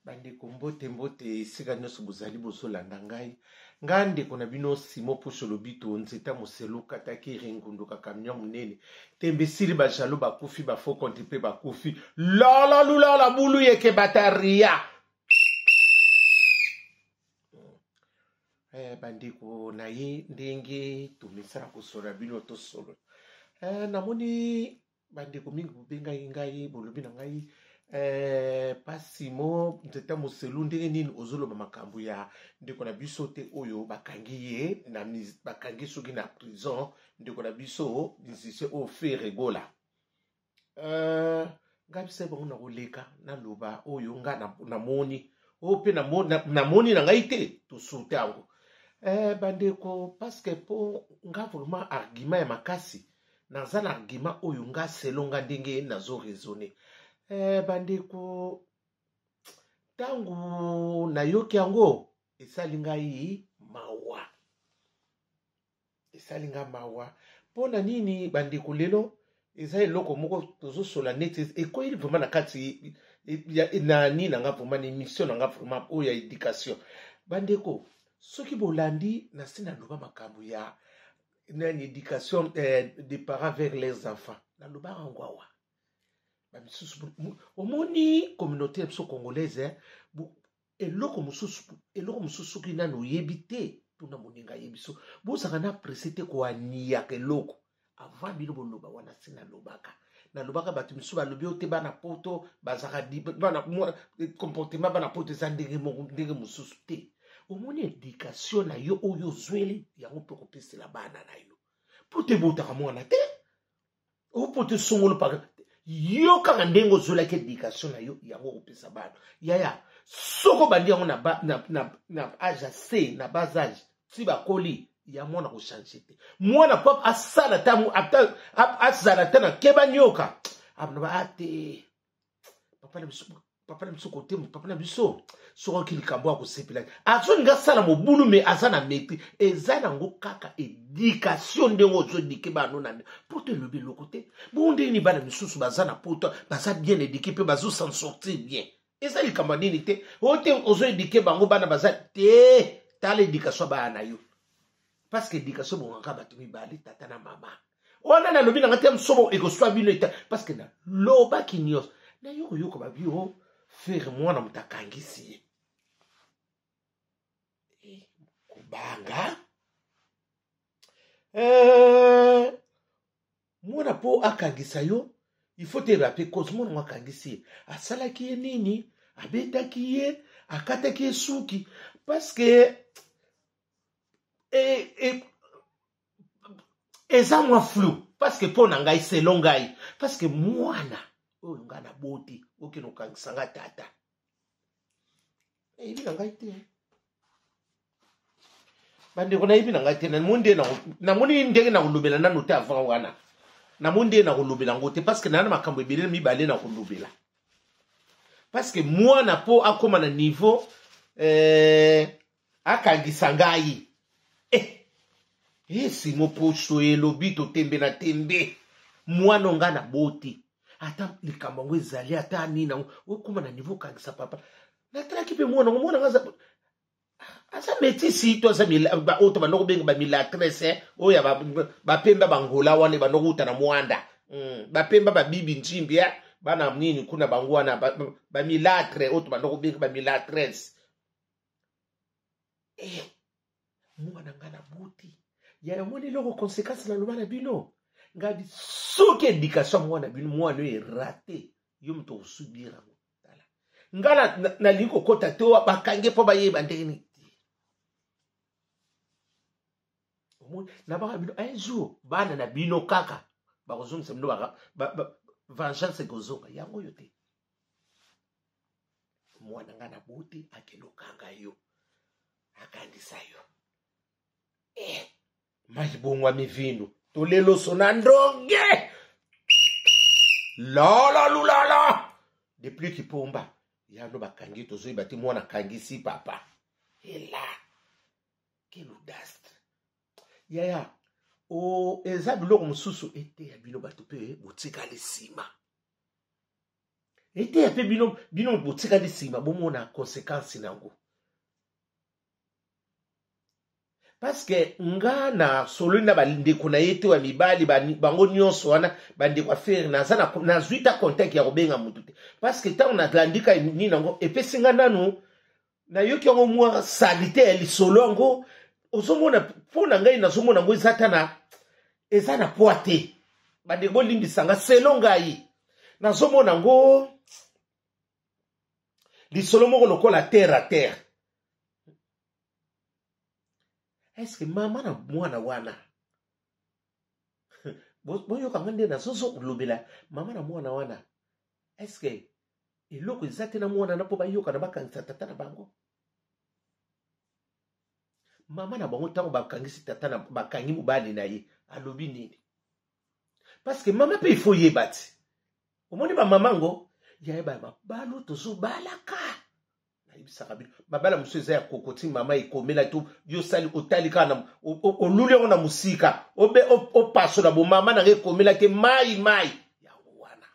Bandeko mbote mbote esika nyonso bozali bozolanda ngai ngai ndeko na bino Simo Pusho Lobito nzeta moselu kataki ringunduka camion monene tembe esili bajalo bakufi bafaux compte mpe bakufi lala lulala bulu yeke bataria eh, bandeko na ye ndenge tomesana kosolola bino tosolola eh, namoni bandeko mingi bobengaki ngai bolobi na ngai eh, pasimo nzeta moselu ndenge nini ozoloba makambo ya ndeko na biso te oyo bakangi ye na bakangi soki na prison ndeko na biso musicien oyo Ferre Gola eh, ngai bisa bango na koleka naloba oyo ngai namoni oyo mpe namoni na ngai te tosote yango eh, bandeko parceke mpo nga vraiment argument ya makasi naza na argument oyo nga selon nga ndenge nazo raisonner eh, bandeko ntango nayoki yango esali ngai mawa esali ngai mawa mpo na nini bandeko lelo eza eloko moko tozosola neti ekwei vraiment na kati na nini na nga vraiment na émission na nga vraiment oyo ya éducation bandeko soki bolandi nasi naloba makambo ya nani éducation eh, des parents vers leurs enfants nalobaka yango awa bamisusu omoni communauté ya biso congolaise eh, eloko mosusu eloko mosusu soki nani oyebi te tuna moninga ayebi so bozalaka na presse te koaniyaka eloko avant bino boloba wana se nalobaka nalobaka bato misusu balobi yo te bana poto bazalaka bana comportement bana poto eza ndenge moko ndenge mosusu te omoni education na yo oyo ozweli yango mpe okopesela bana na yo mpo te ebotaka mwana te opo te songolo paka yo kaka ndenge ozwelaki education na yo yango okopesa bana yaya soko obandi yango na, ba, na, na, na age ya c na bas age ti bakoli ya mwana kochange te mwana po asala ata azala ata na keba nyoka abnoba ate ah, papa na biso papa na biso kote papa na biso soki oki likambo ya kosepela azolinga asala mobulu me aza na maîtrise eza nango kaka edikatio ndenge ozodike bano na poto elobi eloko te bongo ndenge nini bana misusu baza na poto baza bien edike mpe bazo s'en sortir bien eza likambo ya nini te oyo te ozoedike bango bana baza te tala edikatio ya bana na yo parce que éducation ebongaka bato mibale tata na mama wana nalobi nanga te msobo ekoswa bino eta parce que nalobaki nyonso nayo koyoka babi o oh, fere mwana moto akangisi ye eh, kobanga eh, mwana mpo akangisa yo il faut te rape cause mwana ngo akangisi ye asalaki ye nini abetaki ye akataki ye suki parce que e, e, eza mwa flou parce que mpo na ngai selon ngai parce que mwana oyo ngai naboti okende okangisa ngai tata nayebi na ngai te bandeko nayebi na ngai te namoni ndenge nakolobela nano te avant wana namoni ndenge nakolobela yango te parce que naa na makambo ebele mibale nakolobela parce que mwana mpo akóma na niveau eh, akangisa ngai eh, eh, simo poso elobi totembe na tembe mwana ngai naboti ata likambo yango ezali ata nini yango okóma na niveau okangisa papa natalaki mpe mwana yango mwana yango aza metisi to aza oyo tobanda kobenga bamilatrese eh, oyo ya bapemba bangola wana ebanda kouta na mwanda hmm, bapemba babibi njimbi eh, bana nini kuna bango wana bamilatre oyo tobanda kobenga bamilatrese eh, mwana ngai nabuti ya yango nde eloko conséquence naloba na bino ngai soki éducation ya mwana bino mwana oyo erate yo moto okosubir yango tala ngai nalingi kokɔta te bakangi mpo bayeba ndenge nini te omoni nabaka bino un jour bana na bino kaka bakozongisa bino vengeance ekozonga yango oyo te mwana ngai naboti akende okanga yo akangisa yo eh, mai bongwami vino toleloso na ndonge lala lulala depuis kipomba yano bakangi tozoyeba te mwana akangisi papa ela quel audace yaya o eza biloko mosusu eteya bino bato mpe botikali nsima. Eteya mpe bino, bino botikali nsima, bomona conséquence na yango. Parce que nga na sololi na bandeko na ye te ya mibali, bango nyonso wana bandeko ya Ferre, naza na, nazwi ta contact ya kobenga motu te. Parce que ntango nalandika nini yango, epesi nga nanu, nayoki yango mwa salite ya lisolo yango. Ozomona, mpo na ngai nazomona yango eza ta na, eza na poids te. Bandeko bolimbisa nga, selo ngai nazomona yango lisolo moko lokola terre à terre. Est-ce que mama na mwana wana, boyoka nga nde nazozo kolobela mama na mwana wana, est-ce que eloko eza te na mwana na mpo bayokana bakangisa tata na bango? Mama na bango ntango bakangisi tata na, bakangi mobali na ye, alobi nini? Parce que mama mpe il faut yeba ti. Omoni ba mama ngo, yayeba mabalo tozobalaka. Nayebisaka bino, mabala mosusu eza ya kokoti, mama ekomela to yo sali otali kaka na oluli yango na mosika, obe opasola bomama nanga ekomela te mai mai yango wana.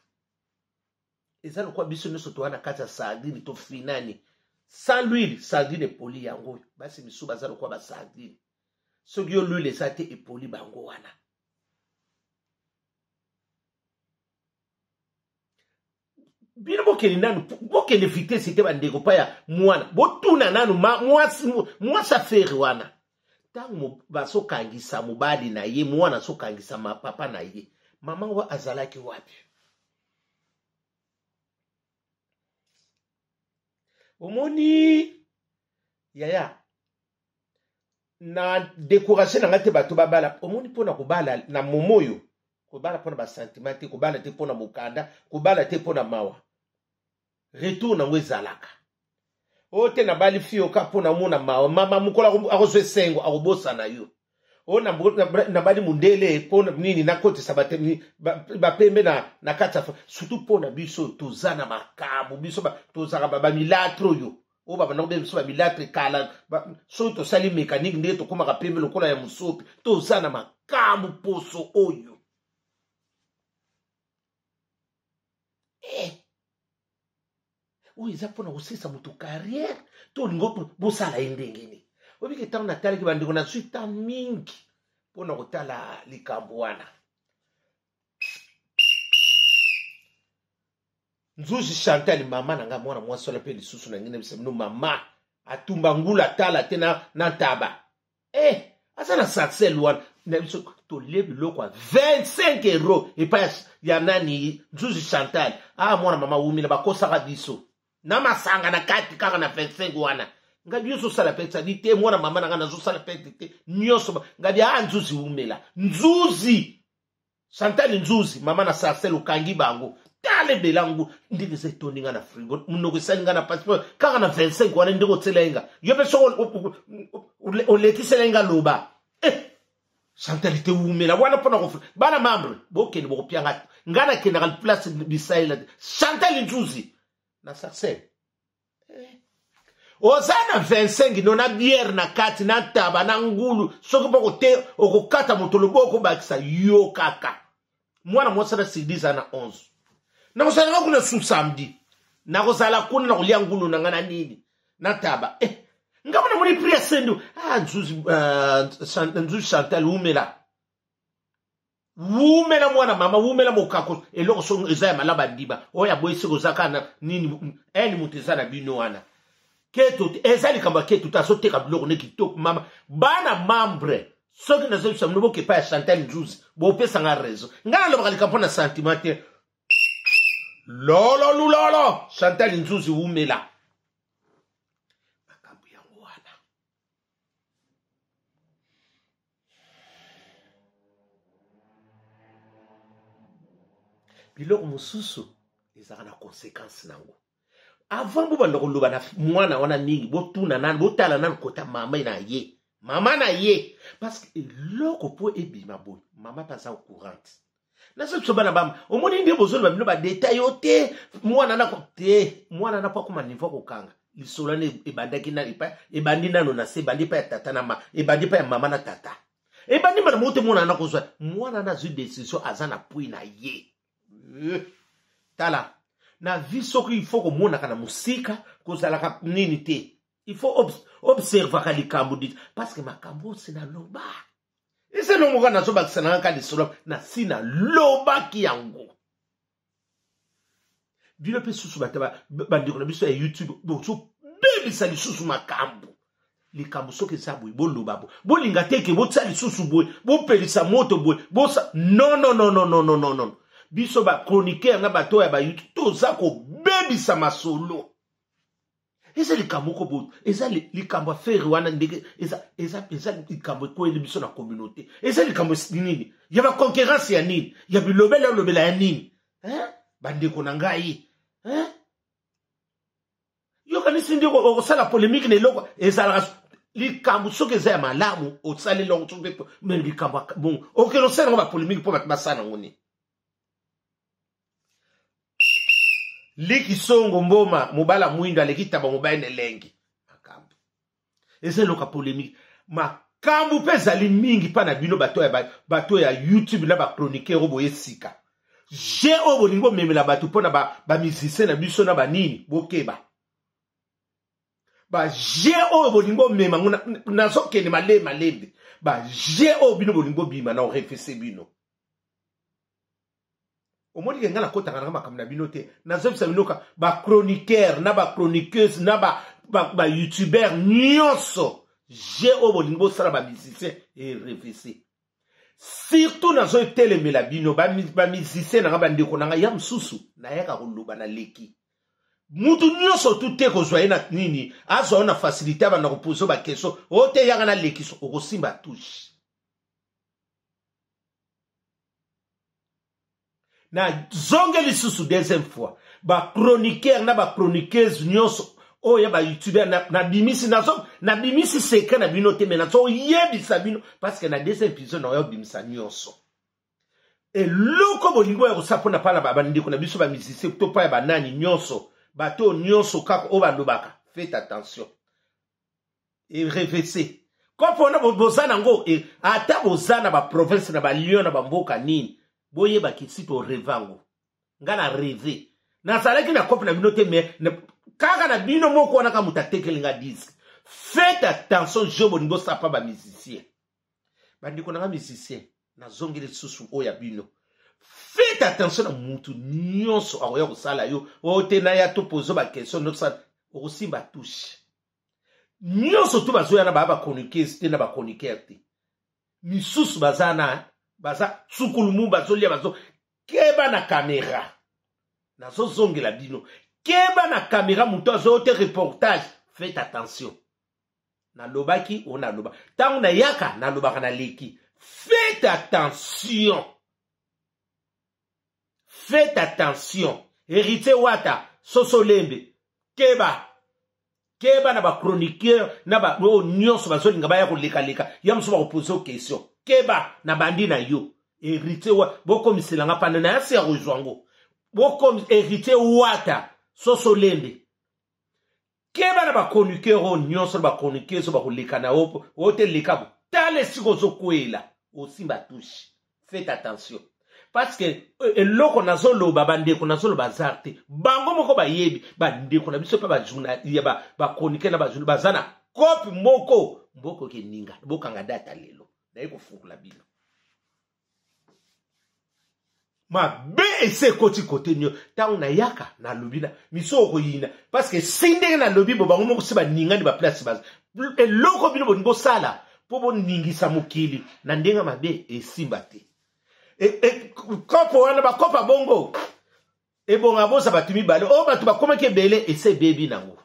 Eza lokola biso nyonso toza na kati ya sardine, tofinani sans l'huile, sardine epoli yango oyo. Basi misusu baza lokola ba sardine, soki yo l'huile eza te epoli bango wana. Bino bokende nanu, bokende vitesse te bandeko pa ya mwana, botuna nanu mwasi, mwasi afere wana ntango bazokangisa mobali na ye, mwana azokangisa papa na ye, mama wa azalaki wapi? Omoni yaya, na décourage na ngai te bato babala. Omoni mpona kobala na momo oyo, kobala mpona basentiment te, kobala te mpona mokanda, kobala te mpona mawa, retour nango ezalaka oyo te. Nabali fioka mpona omona mawa, mama mokolo akozwa esengo akobosana yo. Oyo nabali mondele mpona nini? Nakotisa bapembe na kati ya, surtout mpona biso toza na makambo, biso tozalaka bamilatre oyo, oyo babanda kobenga biso bamilatre kala. Soki tosali mécanique ndenge tokomaka pembe lokola ya mosopi, toza na makambo poso oyo. Oyo eza mpona kosilisa moto carrière to olingo bosala ye ndenge nini? Obiki ntango natalaki bandeko, nazwi ta mingi mpona kotala likambo wana. Nzuzi Chantal, mama na nga, mwana mwasi wana mpe lisusu na ngai nayebisa bino, mama atumba ngula tala te na ntaba. Aza na sarcelle wana na biso, tolie biloko ya 25 euro epai ya nani? Nzuzi Chantal. Mwana mama wumila, bakosaka biso na masanga na kati kaka na 25 wana. Ngabi nyonso osala pete sadi te, mwana mama na ngai nazosala pete te nyonso. Ngabi nzuzi wumela, nzuzi Chantal nzuzi mama na sarcelle, okangi bango tala ebela ngo ndenge eza etondi nga na frigo, monoko esali nga na passeport kaka na 25 wana ndenge otiela ye nga yo mpe soki olekisela ye nga loba. Chantal te wumela wana mpona kof bana membre bokende bokopianga nga nakendaka place bisalela te. Chantal nzuzi na sarcelle, oza na 25 no na biere na kati na taba na ngulu, soki mpo te okokata moto loboko obakisa yo kaka. Mwana mwasi na sidi na 11 nakozala nga kuna su samedi, nakozala kuna nakolia ngulu na nga na nini na taba. Nga mona moni prix ya sendu. Nzuzi, nzuzi Chantal wumela, wumela mwana mama, wumela mokako. Eloko so eza ya malamu andima oyo aboyi soki oza kaka na nini ene moto eza na bino wana keto te, eza likambo ya keto te. Azoteka biloko ne kitoko mama. Bana membre, soki nazobisa bino bokepa ya Chantal Nzuzi, bopesanga raison. Ngai nalobaka likambo na sentiment te. Lolo lulolo, Chantal Nzuzi wumela. Makambo yango wana, biloko mosusu ezalaka na conséquence nango. Avant bobanda koloba na mwana wana mingi, botuna nanu, botala nanu kota mama na ye, mama na ye, parce que eloko mpo ebima boye, mama mpe aza courante. Nazo biso bana bama, omoni nde bozoloba bino badetail yo te. Mwana na te, mwana na po akoma niveau kokanga lisolo wana ebandaki na epai, ebandi nano na se, ebandi epai ya tata na ma, ebandi epai ya mama na tata, ebandi mbala moko te. Mwana na kozwa, mwana na azwi décision, aza na pui na ye. Tala Na vie soki il faut komonaka na mosika, kozalaka nini te, il faut observaka likambo dit, parce que makambo oyo si naloba eza elongo kaka nazobakisa na kaka lisolo na si nalobaki yango. Bino mpe susu bato bandeko na biso ya YouTube bozobebisa lisusu makambo. Likambo soki eza boye, boloba boye, bolinga te ke botia lisusu boye, bopelisa moto boye, bosa non non non non non non non non. Biso ba chroniqueur na bato ya ba YouTube toza kobebisa masolo. Eza likambo moko boye, eza likambo ya Ferre wana ndenge eza likambo ekweyeli biso na communauté. Eza likambo nini ya ba concurrence ya nini ya bilobela olobela ya nini, hein? Bandeko na ngai, hein? Yokanisi nde okosala polémique na eloko ezalaka likambo soki eza ya malamu osaleli yango, soki me likambo bon okende osala yango bapolémique mpo bato basala yango nini. Liki songo mboma mobala mwindo aleki taba mobali na elengi. Makambo eza eloko ya polémique, makambo mpe ezali mingi mpa na bino bato ya YouTube na bachroniqueur oyo boye sika je oyo bolingi bomemela bato mpo na bamusicien na biso na banini, bokeba baje oyo bolingi bomema ngo. Nazokende malembe malembe. Baje oyo bino bolingi bobima na orefese bino, omoni ke ngai nakotaka nanga makambo na bino te. Nazobisa bino ka bachroniqueur na bachroniqueuse na bayoutubeur nyonso, je oyo bolingi bosala bamusicien erefese. Surtout nazotelemela bino bamusicien nanga, bandeko nanga ya mosusu, nayaka koloba na leki mutu nyonso tu te kozwa ye na nini, azwa yo na facilité, abanda kopose baquestion oyo te yaka na lekiso, okosimba touche. Na zonge lisusu deuxième fois, bachroniqueur na bachroniqueuse nyonso oyo ya bayoutubeur, nabimisi nazo nabimisi secret na bino te, me nazoyebisa bino parce que na deuxième épisode naoya obimisa nyonso eloko bolingi oya kosala mpona pala bandeko na biso bamusicien to pa ya banani nyonso, bato oyo nyonso kaka oyo balobaka. Faites attention et revese kopo wana boza nango, ata boza na baprovince na balion na bamboka nini, boyebaki si toreve yango. Nga na reve nazalaki na kope na bino te, me kaka na bino moko wana kaka moto atekeli nga disque. Faites attention, je bolingi bosapa bamusicien, bandeko nanga musicien, nazongi lisusu oyo ya bino. Faites attention na mutu nyonso akoya kosala yo oyo te na ya topozo baquestion nosala, okosimba touche. Nyonso tu bazoya na baya bachroniqueuse te na bachroniqueur te, misusu baza na baza tsukulumu bazolia bazo keba na kamera. Nazozongela bino, keba na kamera, moto azoyo te reportage. Faites attention, nalobaki oyo naloba ntango nayaka nalobaka na leki. Faites attention, faites attention. Héritier Wata soso lembe, keba keba na bachroniqueur na baoyo nyonso bazolinga baya kolekaleka ya mosusu bakopose question. Keba na bandi na yo Héritier wa bokomiselanga panda na yasi ya kozwa yango. Bokomi Héritier Wata soso lembe, keba na bachroniqueur oyo nyonso na bachroniqueur so bakoleka na yo oyo te leka bo tala esika ozokwela osimba touche. Faites attention parce que eloko nazoloba, bandeko, nazoloba hasard te. Bango moko bayebi, bandeko na biso mpe bajournal bachroniqueur na bajournal baza na kope moko mboka okeninga. Bokanga data lelo, naye kofungola bino mabe ese ekoti kote nio. Ntango nayaka nalobi na miso okoyina parce que si ndenge nalobi bo bango moko si baningani baplace baza eloko bino bolingi bosala mpo boningisa mokili na ndenge mabe esimba te. Kopo wana bakopa bongo ebonga boza bato mibale oyo bato bakomaki ebele ese ebebi nango.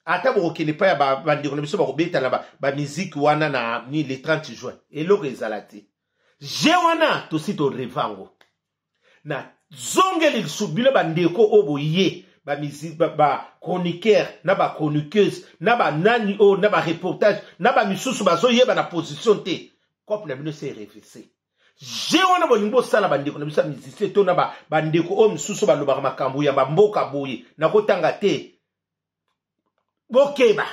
Ata bokokende epai ya bandeko na biso bakobeta na bamiziki wana na ni le 30 juin, eloko ezala te. Je wana tosi toreve yango. Na zongeli lisusu bino bandeko oyo boye bachroniqueur na bachroniqueuse na banani oyo na bareportage na bamisusu bazoyeba na position te, cope na bino se revese. Je wana bolingi bosala bandeko na biso ya musicien to na bandeko oyo misusu balobaka makambo ya bamboka boye, nakotanga te. Bokeba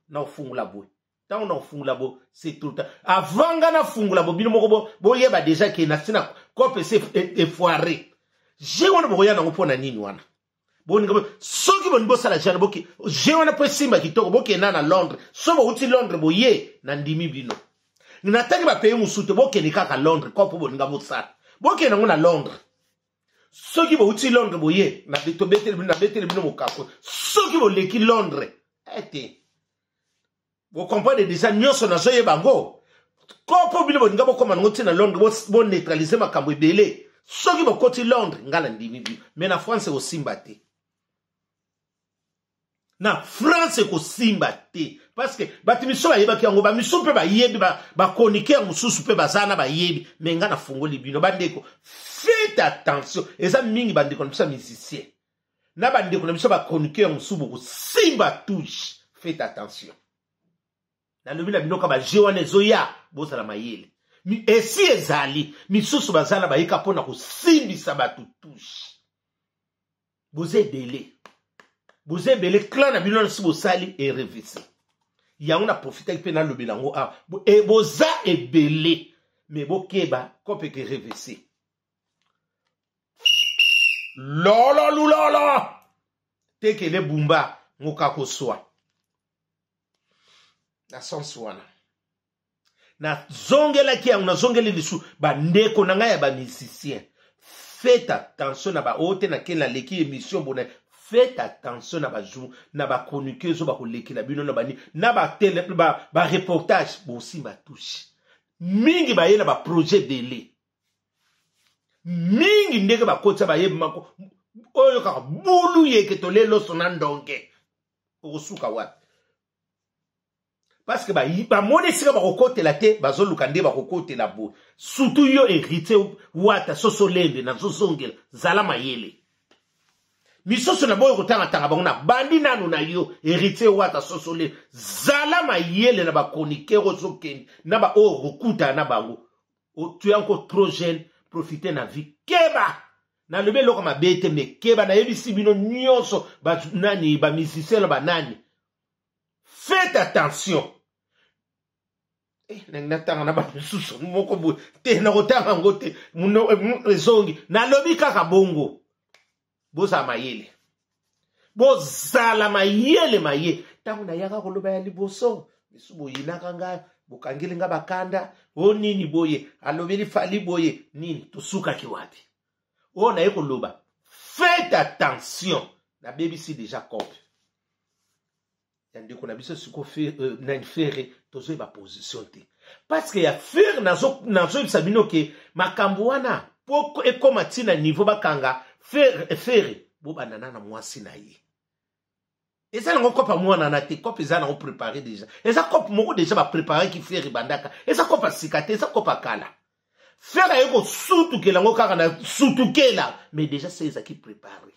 na ofungola boye, ntango na ofungola bo c'est tout le temps avant nga nafungola bo bino moko boyeba déjà ke nasi na Cope esi efoire. Jeu wana bokoya nango mpo na nini wana? Boninga soki bolingi bosala jeu wana, boke jeu wana mpo esimba kitoko, bokenda na Londres. So bowuti Londres boye, na ndimi bino. Natangi ba pays mosusu te, bokende kaka Londres cope bolinga bosala. Bokende yango na Londres. Soki bowuti Londres boye, na tobeteli bino, nabeteli bino mokako. Soki boleki Londres, ete bocomprendre deja nyonso nazoyeba yango. Kopo bino bolinga bokoma nango ntina Londres, boneutralize makambo ebele. Soki bokoti Londres, nga na ndimi bino. Mais na France ekosimba te. Na France ekosimba te. Parce que bato misusu bayebaki yango, ba misusu mpe bayebi, ba chroniqueur mosusu mpe baza na bayebi. Mais nga nafungoli bino, bandeko, faites attention. Eza mingi bandeko na biso ya musicien. Na bandeko na biso ba chroniqueur mosusu bokosimba touche. Faites attention. Nalobi na bino ka ba jeu wana ezoya, bozala mayele. Esi ezali, misusu bazala bayika mpona kosimbisa bato touche. Boza ebele. Boza ebele, clan na bino nasi bosali e revisi. Yango na profitaki mpe nalobela yango awa. Boza ebele, mais bokeba kope ke revisi. Lolo lulolo tekele bumba ngoka koswa na sens wana. Nazongelaki yango, nazongeli lisu bandeko na ngai ya ba musicien. Faites attention na ba oyo te na kele naleki émission bona. Faites attention na ba jour, na ba chroniqueurs oyo bakolekela bino na bani, na ba tele, ba reportage, bosimba touche. Mingi baye na ba projet ebele. Mingi ndenge bakotisa bayebi mako oyo kaka bulu yeke tole loso na ndonge okosuka wapi? Parce que bamoni esika bakokotela te, bazoluka nde bakokotela boye. Surtout yo héritier wata soso lembe nazozongela, zala mayele. Misusu na boyo kotanga-tanga bango na bandi nanu na yo héritier wata soso lembe, zala mayele na ba chroniqueur ozokende na ba oyo okokutana na bango. Tu es encore trop jeune, profitez na vie. Keba! Nalobi eloko mabe te, mais keba, nayebisi bino nyonso ba nani, ba musicien na ba nani. Faites attention. Nangi natanga na bato misusu moko boye te, nakotanga yango te. Ezongi. Nalobi kaka bongo. Bozala mayele. Bozala mayele maye. Tango nayaka koloba ya liboso, misu boyinaka ngai, bokangeli nga bakanda, o nini boye, alobeli Fally boye, nini, tosukaki wapi? O naye koloba, faites attention. Nabebisi déjà cope. Ya ndeko na biso siko nani Ferre, tozoyeba position te. Parce que ya Ferre, nazoyebisa bino ke makambo wana, po ekoma ti na niveau bakanga Ferre, bobandana na mwasi na ye. Eza nango kope ya mwana na te, kope eza nango préparé déjà. Eza kope moko déjà ba préparé ki Ferre bandaka. Eza kope ya sika te, eza kope ya kala. Ferre aye kosutukela yango kaka na sutukela, mais déjà c'est ezaki préparé.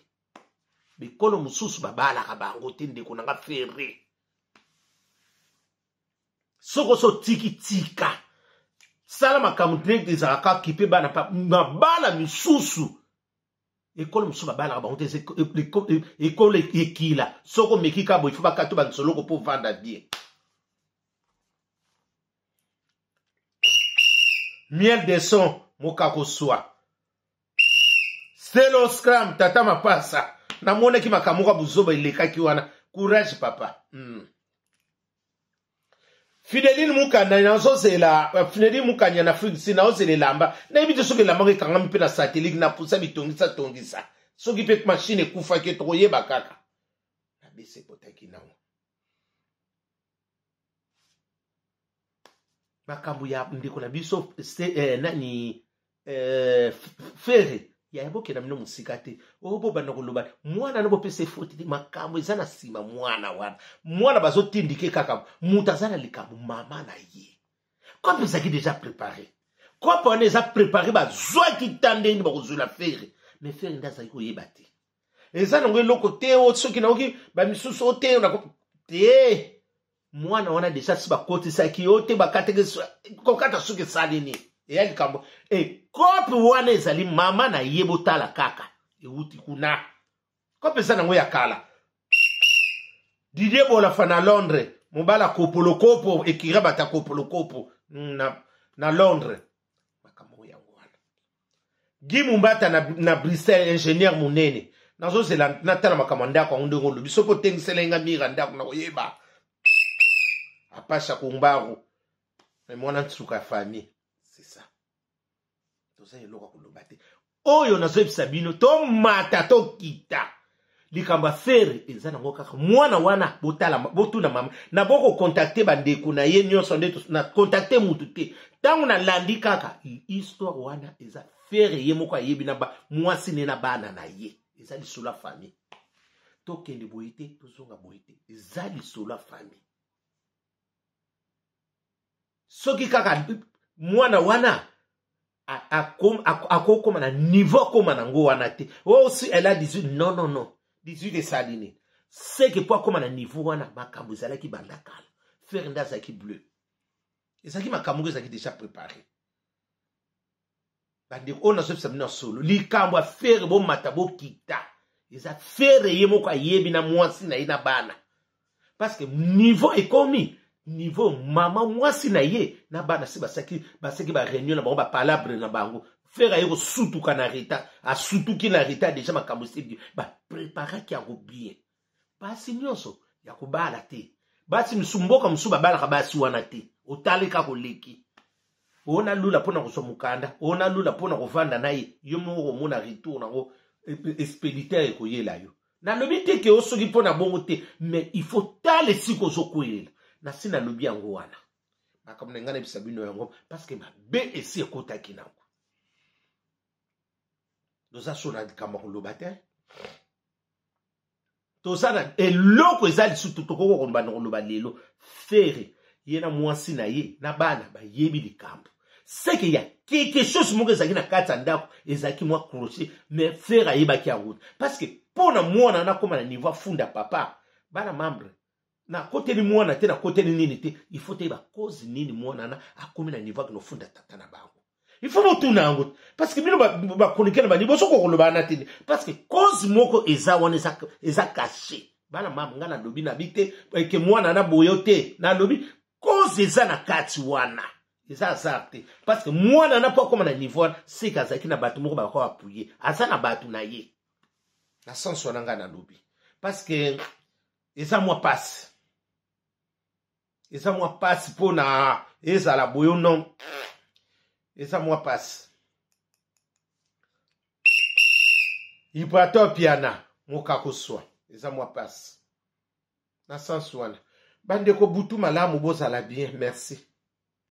Bikolo mosusu babalaka bango te ndeko na nga Ferre. Soko so tiki tika. Sala makambo ndenge ezalaka kipe bana pa mabala misusu. Ekolo mosusu babalaka bango te, ekolo ekila. Soko omeki ka boye, il faut bakata ba nsoloko po vanda bien. Miel de son, mokako swa. Stelo Scram, tata mapasa. Namonaki makambo moko ya buzoba elekaki wana. Courage papa. Fideline Mukanda nazozela, Fideline Mukanya na Afrique si nazozela elamba. Nayebi te soki elamba ekangami mpe na satellite na pusa bitongisa tongisa. Soki mpe machine ekufaki tokoyeba kaka. Na bese ekotaki nango. Makambo ya ndeko na biso se nani Ferre ya bokenda bino mosika te. Oyo bobanda koloba mwana na bopesa efoti te, makambo eza na nsima mwana wana. Mwana bazotindike kaka moto aza na likambo mama na ye. Kope ezalaki déjà préparé. Kope wana eza préparé, bazwaki ta ndenge bakozwela Ferre. Mais Ferre nde azalaki koyeba te. Eza nango eloko te, oyo soki nayoki ba misusu oyo te, nako te. Mwana wana déjà si bakotisaki yo te, bakataki kokata soki esali nini. Eya likambo. E kope wana ezali mama na ye, botala kaka. Ewuti kuna. Kope eza nango ya kala. Didier Bolafa na Londres, mobala kopolokopo, ekira bata kopolokopo na Londres. Makambo yango wana. Guy Mumbata na Bruxelles, ingénieur monene, nazozela natala makambo ya ndako yango ndenge olobi. Soki otengisela nga mira ndako, nakoyeba apasha kumbaru me mwana nsuka ya famille. C'est ça, toza eloko ya koloba te. Oyo nazoyebisa bino, tomata tokita, likambo ya Ferre eza nango kaka mwana wana. Botala, botuna mama na bokocontacter bandeko na ye nyonso nde na contacte mutu te. Ntango nalandi kaka histoire wana, eza Ferre ye moko ayebi na mwasi ne na bana na ye. Eza lisolo ya famille. Tokende boye te, tozonga boye te, eza lisolo ya famille. Soki kaka mwana wana akokoma na niveau akoma nango wana te, oh, si elle a 18, non, non, non, 18 esali nini? Seke mpo akoma na niveau wana, makambo ezalaki banda kala. Ferre nde azalaki bleu, ezalaki makambo moko ezalaki déjà préparé. Bandeko, oyo nazobisa bino ya solo, likambo ya Ferre, bomata bokita, eza Ferre ye moko ayebi na mwasi na ye na bana, parce que niveau ekomi niveau mama mwasi na ye na bana si basaki baréunion na bango, bapalabres na bango. Ferre aye kosutuka na retard, asutuki na retard déjà. Makambo esi bapréparaki yango bien. Basi nyonso ya kobala te, basi mosusu, mboka mosusu babalaka basi wana te. Otali kaka oleki oyo nalula mpona kozwa mokanda, oyo nalula mpona kovanda na ye. Yo moko komona retour nango, expéditeur ekoyela yo. Nalobi te ke o soki mpo na bongo te, mais il faut tala esika ozokwelela. Nasi nalobi yango wana, makambo na ngai nayebisa bino yango, parce que mabe esi ekotaki nango. Toza so na likambo ya koloba te, toza na eloko eza lisusu tokoki kobanda koloba lelo. Ferre ye na mwasi na ye na bana bayebi likambo. Seke ya quelque chose moko ezalaki na kati ya ndako, ezalaki mwa crochet, mais Ferre ayebaki yango, parce que mpo na mwana nakóma na niveau afunda papa. Bana membre, nakoteli mwana te, nakoteli nini te. Il faut toyeba cause nini mwana na akomi na niveau akende ofunda tata na bango. Il faut botuna yango, parce que bino bakonike na bani bosoki koloba na te, parce que cause moko eza wana, eza caché. Bana mama, ngai nalobi nabi te ke mwana na boyo te. Nalobi cause eza na kati wana, eza hasard te, parce que mwana na mpo akóma na niveau wana, seke azalaki na bato moko bako appuyer, aza na bato na ye na sens wana. Ngai nalobi parce que eza mwa pasi, eza mwa pasi mpo na ezala boyo. Non, eza mwa pasi. Ibrator Piana mokakoswa, eza mwa pasi na sens wana. Bandeko, butu malamu, bozala bien, merci.